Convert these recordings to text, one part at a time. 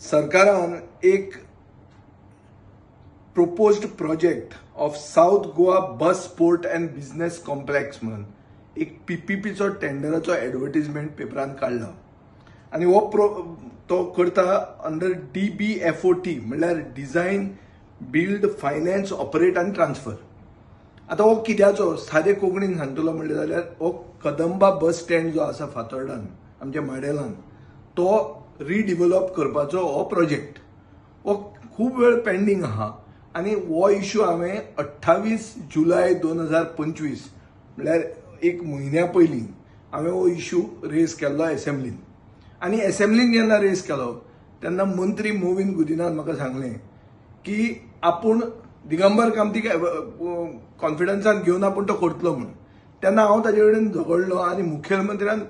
सरकारान एक proposed project of South Goa bus port and business complex म्हणून एक पीपीपीचो टेंडराचो एडवर्टीजमेंट पेपरान काडला आनी हो तो करता अंडर DBFOT, म्हणल्यार डिझायन, बिल्ड, फायनान्स, ऑपरेट आनी ट्रान्सफर. आतां हो कित्याचो सादे कोंकणीन सांगतलो म्हणलें जाल्यार हो कदंबा बस स्टँड जो आसा फातोर्डान आमच्या माडेलान तो रिडिवेलॉप करपाचो हो प्रोजेक्ट हो खूब वेळ पेंडींग आहा आनी हो इशू हांवें 28 जुलय 2025 म्हणल्यार एक म्हयन्या पयलीं हांवें हो इशू रेज केल्लो एसेंब्लीन. आनी एसेंब्लीन जेन्ना रेज केलो तेन्ना मंत्री मोविन गुदिनान म्हाका सांगलें की आपूण दिगंबर कामतीक कॉन्फिडन्सान घेवन आपूण तो करतलो म्हूण. तेन्ना हांव ताजे कडेन झगडलो आनी मुखेलमंत्र्यान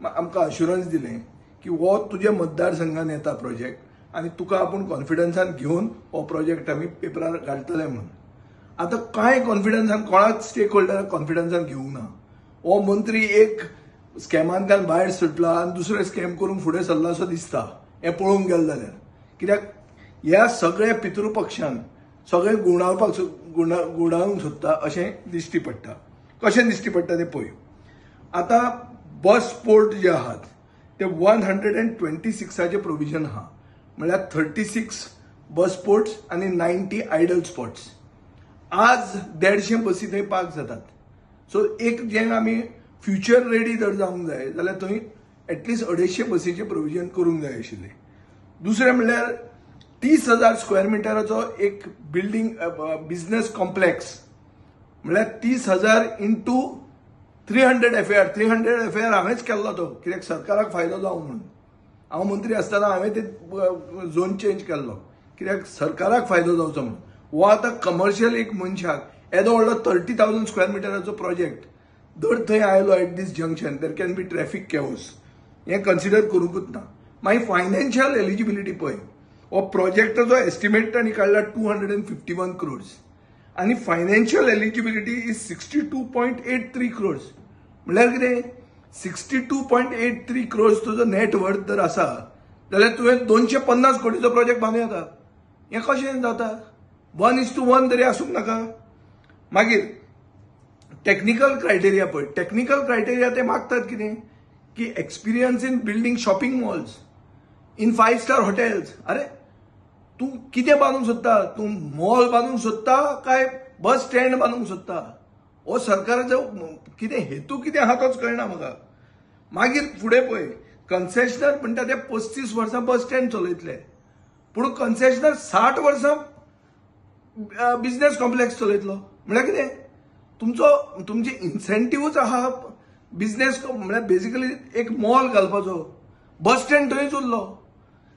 आमकां अश्युरन्स दिलें की हो तुज्या मतदारसंघान येता प्रोजेक्ट आनी तुका आपूण कॉन्फिडन्सान घेवन हो प्रोजेक्ट आमी पेपरार घालतले म्हणून. आतां कांय कॉन्फिडन्सान कोणाच स्टेक होल्डराक कॉन्फिडन्सान घेवंक ना. हो मंत्री एक स्कॅमांतल्यान भायर सुटला आनी दुसरे स्कॅम करूंक फुडें सरला असो दिसता हें पळोवंक गेलें जाल्यार. कित्याक ह्या सगळ्या पितृपक्षान सगळें गुणावपाक गुणावंक सोदता अशें दिश्टी पडटा. कशें दिश्टी पडटा तें पळय. आतां बस पोर्ट जे आहात ते 126 प्रोविजन आहा, म्हणल्यार 36 बस पोर्ट्स आनी 90 आयडल स्पॉट्स. आज 150 बसी थंय पार्क जातात. सो एक जें आमी फ्युचर रेडी जर जावंक जाय जाल्यार थंय एटलिस्ट 250 बसीचें प्रोविजन करूंक जाय आशिल्लें. दुसरें म्हणल्यार 30,000 स्क्वेअर मिटराचो एक बिल्डींग बिझनेस कॉम्प्लेक्स, म्हणल्यार 30,000 इंटू 300 FAR. 300 FAR हांवेंच केल्लो तो, कित्याक सरकाराक फायदो जावं म्हणून. हांव मंत्री आसतना हांवें ते झोन चेंज केल्लो कित्याक सरकाराक फायदो जावचो म्हणून. हो आतां कमर्शियल एक मनशाक येदो व्हडलो 30,000 स्क्वेअर मिटराचो प्रोजेक्ट जर थंय आयलो at this junction there can be traffic chaos, हें कन्सिडर करूंकूच ना. मागीर फायनान्शियल एलिजिबिलिटी पळय, हो प्रोजेक्टाचो एस्टिमेट तांणी काडला 251 crores आनी फायनान्शियल एलिजिबिलिटी is 62.83 crores. म्हणल्यार कितें 62.83 crores तुजो नेट वर्थ जर आसा जाल्यार तुवें 250 कोटीचो प्रोजेक्ट बांदूं येता. हें कशें जाता? 1:1 तरी आसूंक नाका. मागीर टॅक्निकल क्रायटेरिया पळय. टॅक्निकल क्रायटेरिया ते मागतात कितें की experience in building shopping malls in 5-star hotels. अरे तूं कितें बांदूंक सोदता? तूं मॉल बांदूंक सोदता काय बस स्टँड बांदूंक सोदता? हो सरकाराचो कितें हेतू कितें आहा तोच कळना म्हाका. मागीर फुडें पळय, कन्सेशनर म्हणटा ते 35 वर्सां बस स्टँड चलयतले, पूण कन्सेशनर 60 वर्सां बिझनेस कॉम्प्लेक्स चलयतलो. म्हणल्यार कितें तुमचो तुमचे इन्सेंटिव्हूच आहा बिझनेस, म्हणल्यार बेजिकली एक मॉल घालपाचो, बस स्टँड थंयच उरलो.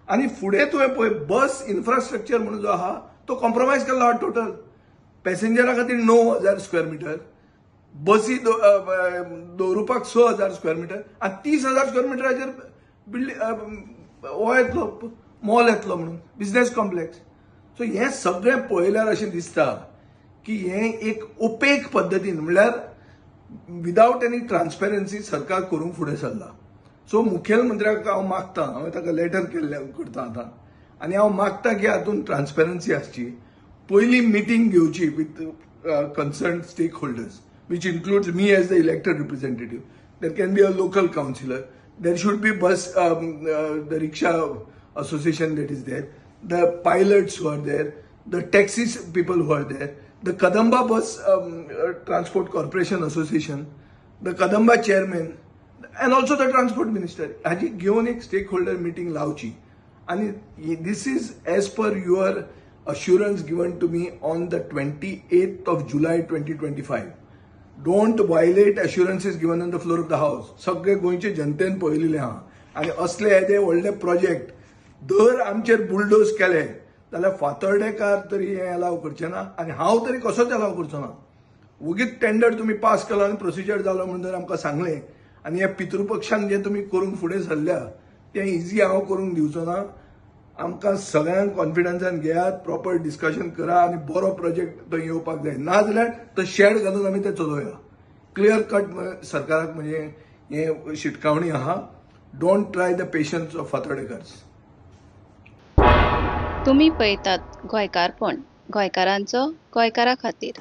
आनी फुडें तुवें पळय बस इन्फ्रास्ट्रक्चर म्हणून जो आहा तो कॉम्प्रोमायज केल्लो आहा टोटल. पॅसेंजरा खातीर 9,000 स्क्वेअर मिटर, बसी दवरुपाक 6,000 स्क्वेअर मिटर आनी 30,000 स्क्वेअर मिटराचेर बिल्डींग हो येतलो मॉल येतलो म्हणून बिझनेस कॉम्प्लेक्स. सो हें सगळें पळयल्यार अशें दिसता की हें एक ओपेक पद्दतीन म्हणल्यार विदावट एनी ट्रान्सपेरन्सी सरकार करूंक फुडें सरला. सो मुखेलमंत्र्याक हांव मागता, हांवें ताका लेटर केल्लें करता आतां आनी हांव मागता की हातूंत ट्रान्सपेरन्सी आसची. पयली मिटींग घेवची with concern stakeholders, which includes me as the elected representative. There can be a local councillor, there should be bus the rickshaw association that is there, the pilots who are there, the taxi people who are there, the Kadamba bus transport corporation association, the Kadamba chairman and also the transport minister. हाजी घेवन एक stake holder meeting लावची. आनी this is as per your assurance given to me on the 28th of July 2025. Don't violate assurances given on the floor of the house. सगळे गोंयचे जनतेन पळयलें आहा आनी असले येदे व्हडले प्रोजेक्ट जर आमचेर बुलडोज केले जाल्यार फातर्डेकार तरी हें एलाव करचें ना आनी हांव तरी कसोच एलाव करचो ना. वगीत टेंडर तुमी पास केलो आनी प्रोसिजर जालो म्हणून जर आमकां सांगलें आनी ह्या पितृपक्षान जें तुमी करूंक फुडें सरल्या तें इजी हांव करूंक दिवचो ना. आमकां सगळ्यांक कॉन्फिडन्सान घेयात, प्रॉपर डिस्कशन करा आनी बरो प्रोजेक्ट तो येवपाक जाय, ना जाल्यार तो शेड घालून आमी ते चलोवया. क्लियर कट सरकाराक म्हणजे हें शिटकावणी आहा. Don't try the patience of Fatordekars. तुमी पळयतात गोंयकारपण, गोंयकारांचो, गोंयकारा खातीर.